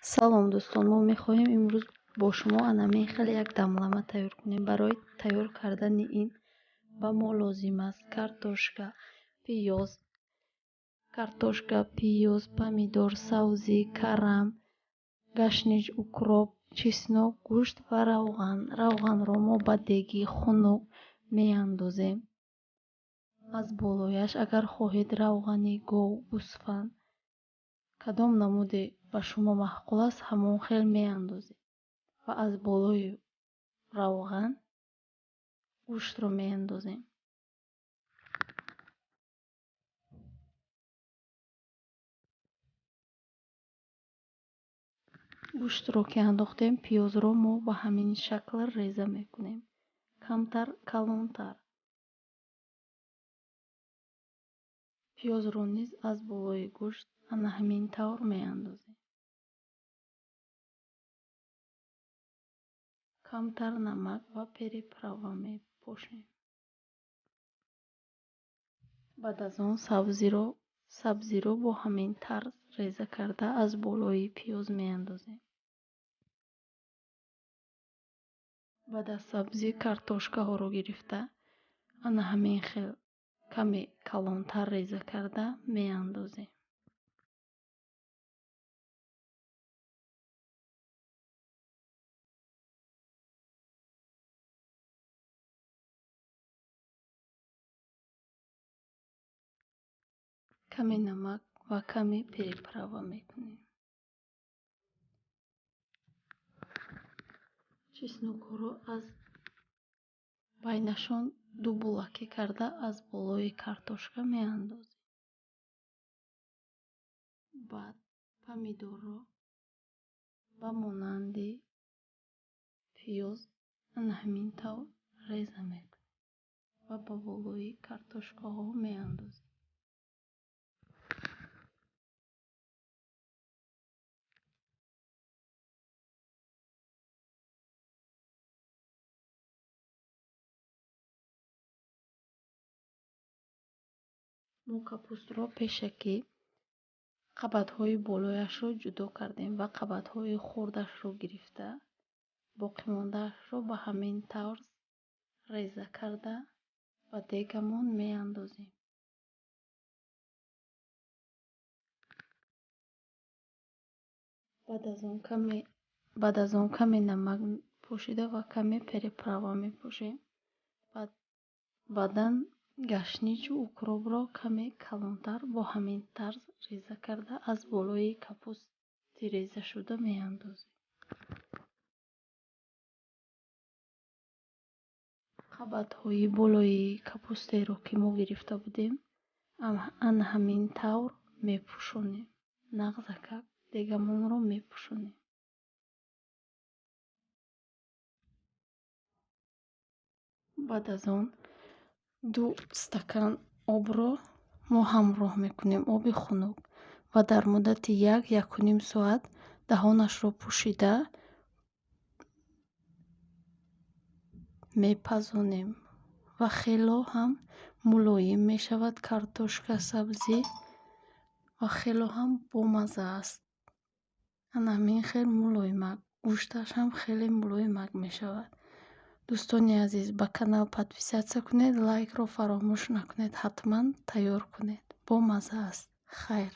Салом, дӯстон! Мо мехоҳем имрӯз бо шумо анамин хеле як дамлама тайёр кунем. Барои тайёр кардани ин ба мо лозим аст картошка, пиёз, помидор, сабзӣ, карам, гашнич, укроп, чеснок, гӯшт ва равған. Равғанро мо ба деги хунук меандозем. Аз болояш, агар хоҳед, равғани гов, гӯсфанд, кадом намуде ба шумо маъқул аст, ҳамон хел меандозед ва аз болои равған гӯштро меандозем. Гӯштро ки андохтем, пиёзро мо ба ҳамин шакл реза мекунем, камтар калонтар. Пиёзро низ аз болои гӯшт ана ҳамин тавр меандозем. Камтар намак ва приправа мепошем. Баъд аз он сабзиро бо ҳамин тарз реза карда, аз болои пиёз меандозем. Баъд аз сабзӣ картошкаҳоро гирифта, ана ҳамин хел каме калонтар реза карда меандозем. Каме намак ва каме приправа мекунем. Чеснокҳоро аз байнашон ду булакӣ карда, аз болои картошка меандозем. Баъд помидорро ба монанди пиёз ана ҳамин тавр реза мекунем ва ба болои картошкаҳо меандозем. Мо капустро пешакӣ қабатҳои болояшро ҷудо кардем ва қабатҳои хурдашро гирифта, боқимондаашро ба ҳамин тарз реза карда, ба дегамон меандозем. Баъд аз он каме намак пошида ва каме приправа мепошем. Баъдан гашничу укропро каме калонтар бо ҳамин тарз реза карда, аз болои капусти резашуда меандозем. Қабатҳои болои капустеро, ки мо гирифта будем, ана ҳамин тавр мепӯшонем. Нағзакак дегамонро мепӯшонем. Баъд аз он 2 стакан обро мо ҳамроҳ мекунем, оби хунук, ва дар муддати 1-1,5 соат даҳонашро пӯшида мепазонем ва хело ҳам мулоим мешавад картошка, сабзӣ ва хело ҳам бомазза аст. Ана ҳамин хел мулоимак, гӯшташ ҳам хеле мулоимак мешавад. Дӯстони азиз, ба канал подписаться кунед, лайкро фаромӯш накунед, ҳатман тайёр кунед, бомазза аст. Хайр.